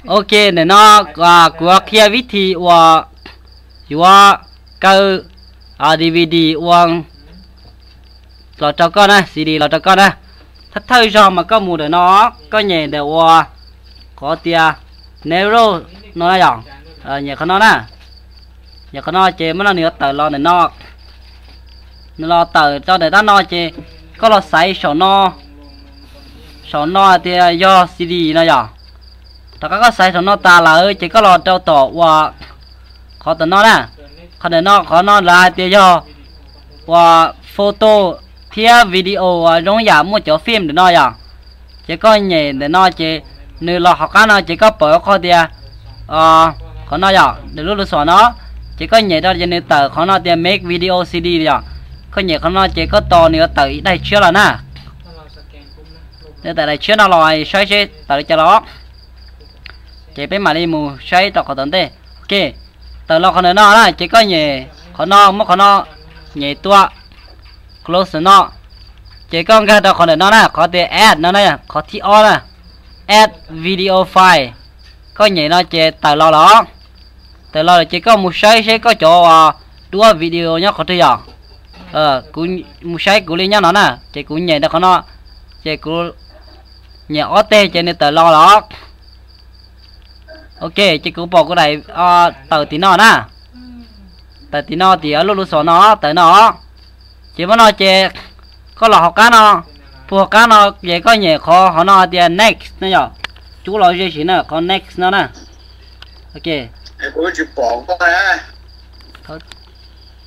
Ok, ntawm no kuv qhia vib thi uas yuav kaw D V D ua los rau koj na, C D los rau koj na. Thawj thawj zog mas koj mus ntawm no, koj nyem ntawm uas qhov tias Narrow no na yom, nyem qhov no na. Nyem qhov no ces mam no nws yuav tawm los ntawm no. Nws los tawm rau ntawm tab no ces koj los xaiv saum no, saum no tias yog C D no yom. Rov qab koj xaiv saum no tas lawm ces koj los rau tom uas qhov tom no na. Qhov ntawm no, qhov no lawv hais tias yog uas photo thiab video uas zoo yam muaj cov film ntawm no yom. Ces koj nyem ntawm no ces nws los hauv qab no ces koj pom qhov tias qhov no yom, nws lub lub xom no, ces koj nyem rau ces nws tawm qhov no tias make video C D yom. Koj nyem qhov no ces koj tos nws yuav tawm daim tshiab los na. Nws tawm daim tshiab no los saib seb tawm li cas los. Ces peb mam li mus saib rau qhov tom ntej. Ok, tawm los qhov ntawm no na ces koj nyem qhov no, muab qhov no nyem tua, close no. Ces koj nkag rau qhov ntawm no na, qhov tias add no na, qhov thib ob na, add video file. Koj nyem no ces tawm los los. Tawm los lawm ces koj mus saib seb koj cov duab video nyob qhov twg yom. Kuv mus saib kuv li nyob no na, ces kuv nyem rau qhov no, ces kuv nyem ob teg ces nws tawm los los. Ok, ces kuv pom kuv daim tawm tim no na. Tawm tim no, tim lub lub xom no tawm no. Ces muab no ces koj los hauv qab no, puag hauv qab no ces koj nyem qhov hauv no tias next no yom. Cub los ze sim na, qhov next no na. Ok,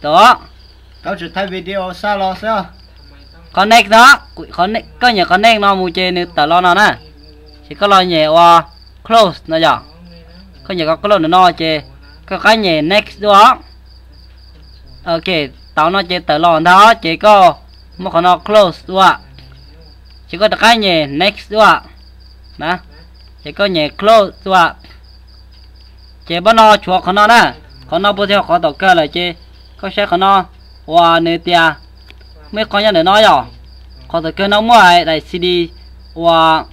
tod, qhov next no, koj nyem qhov next no mus ces nws tawm los no na. Ces koj los nyem ua close no yom. Koj nyem qhov close no ces koj rov qab nyem next dua. Ok, tau no ces tawm los ntag ces koj muab qhov no close dua. Ces koj rov qab nyem next dua na. Ces koj nyem close dua. Ces pab no tshuav qhov no na. Qhov no puag txog qhov tom kawg lawm ces koj saib qhov no uas nws tias muaj ib qho nyob ntawm no yom. Qhov tom kawg no muaj daim C D uas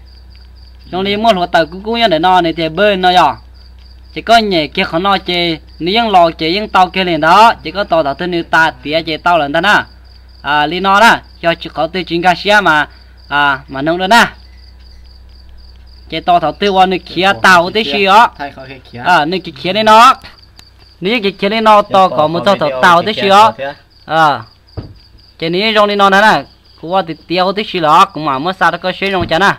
zoo li muaj hluav taws kub kub nyob ntawm no nws tias burn no yom. Ces koj nyem kiag qhov no ces nws yeej los ces yeej tau kiag li ntag. Ces koj tos thaum twg nws tas tiav ces tau lawm ntag na. Li no na, yog tsis qhov twg tsis nkag siab mas mam noog dua na. Ces tos thaum twg uas nws khiav tag huv tib si os. Nws khiav khiav li no, nws yeej khiav khiav li no tos kom mus txog thaum tag huv tib si os. Ces nws yeej zoo li no ntag na. Kuv ua tiav tiav huv tib si lawm, kuv mam muab xa rau koj seb zoo cas na.